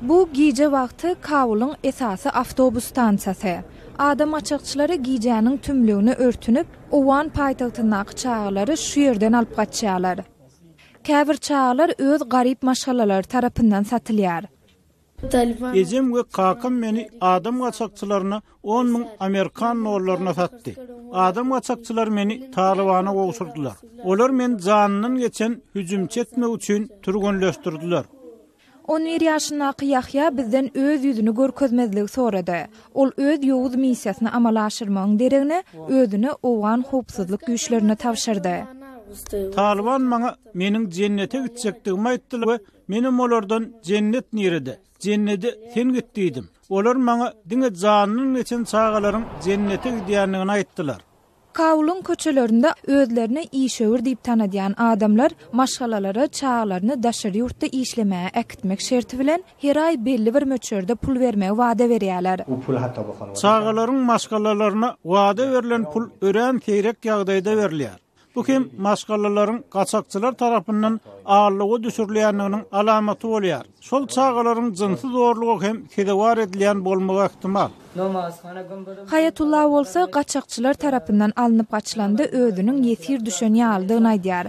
Bu gije wagty Kabulyň esasy awtobus stansiýasy. Adam gaçakçylary gijäniň tümlügine örtünip, owgan paýtagtyndaky çagalary şu ýerden alyp gaçýarlar. Käbir çagalar öz garyp maşgalalary tarapyndan satylýar. Ejem we kakam meni adam gaçakçylaryna 10 müň amerikan dollaryna satdy. Adam gaçakçylary meni Talybana gowşurdylar. Olar meni janyndan geçen hüjümçi etmek üçin türgenleşdirdiler. On bir ýaşyndaky Ýahýa bizden öz ýüzüni görkezmezligi sorady. Ol öz ýowuz missiýasyny amala aşyrmagyň deregine, özüni owgan howpsuzlyk güýçlerine tabşyrdy. Talyban maňa meniň jennete gitjekdigimi aýtdylar we menem olardan jennet nirede? Jennede sen git diýdim. Olar maňa diňe janyndan geçen çagalaryň jennete gidýändigini aýtdylar. Kabulyň köçelerinde özlerini işewür diýip tanadýan adamlar maşgalalara çagalaryny daşary ýurtda işlemäge äkitmek şerti bilen her aý belli bir möçberde pul bermegi wada berýärler. Çagalaryň maşgalalaryna wada berlen pul örän seýrek ýagdaýda berilýär. Bu hem maşgalalaryň gaçakçylar tarapyndan aldawa düşürilýändiginiň alamaty bolýar. Şol çagalaryň jynsy zorluga hem sezewar edilýän bolmagy ähtimal. Haýatullah bolsa gaçakçylar tarapyndan alnyp gaçylanda özüniň ýesir düşen ýalydygyny aýdýar.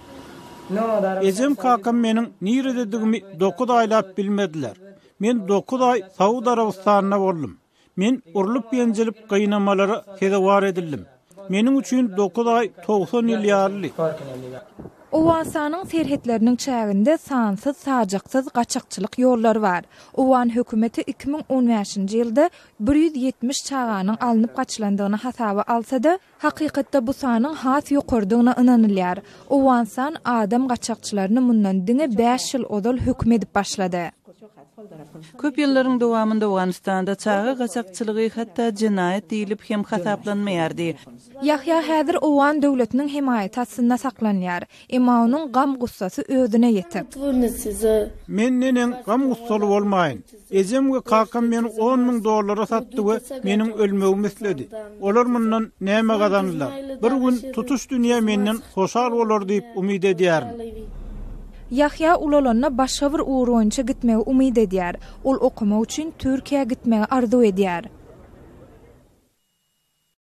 Ejem-kakam meniň nirededigimi dokuz aýlap bilmediler. Men dokuz aý Saud Arabystanynda boldum. Men urlup-ýenjilip gynamalara sezewar edildim. Meniň üçin dokuz aý 90 ýyl ýalydy. Owganystanyň serhetleriniň çäginde sansyz-sajaksyz gaçakçylyk ýollary bar. Owgan hökümeti 2015-nji ýylda 170 çaganyň alnyp gaçylandygyny hasaba alsa-da, hakykatda bu sanyň has ýokarydygyna ynanylýar. Owganystan adam gaçakçylaryny mundan diňe bäş ýyl ozal höküm edip başlady. Köp ýyllaryň dowamynda Owganystanda çaga gaçakçylygy hatda jenaýat diýlip hem hasaplanmaýardy. Ýahýa häzir owgan döwletiniň hemaýaty astynda saklanýar. Emma onuň gam-gussasy özüne ýetik. Men neneň gam-gussaly bolmaýyn? Ejem we kakam meni 10 müň dollara satdy we meniň ölmegimi isledi. Olar mundan näme gazandylar? Bir gün tutuş dünýä menden hoşal bolar diýip umyt edýärin. Ýahýa ulalanda başga bir ugur boýunça gitmegi umyt edýär. Ol okamak üçin Türkiýä gitmegi arzuw edýär.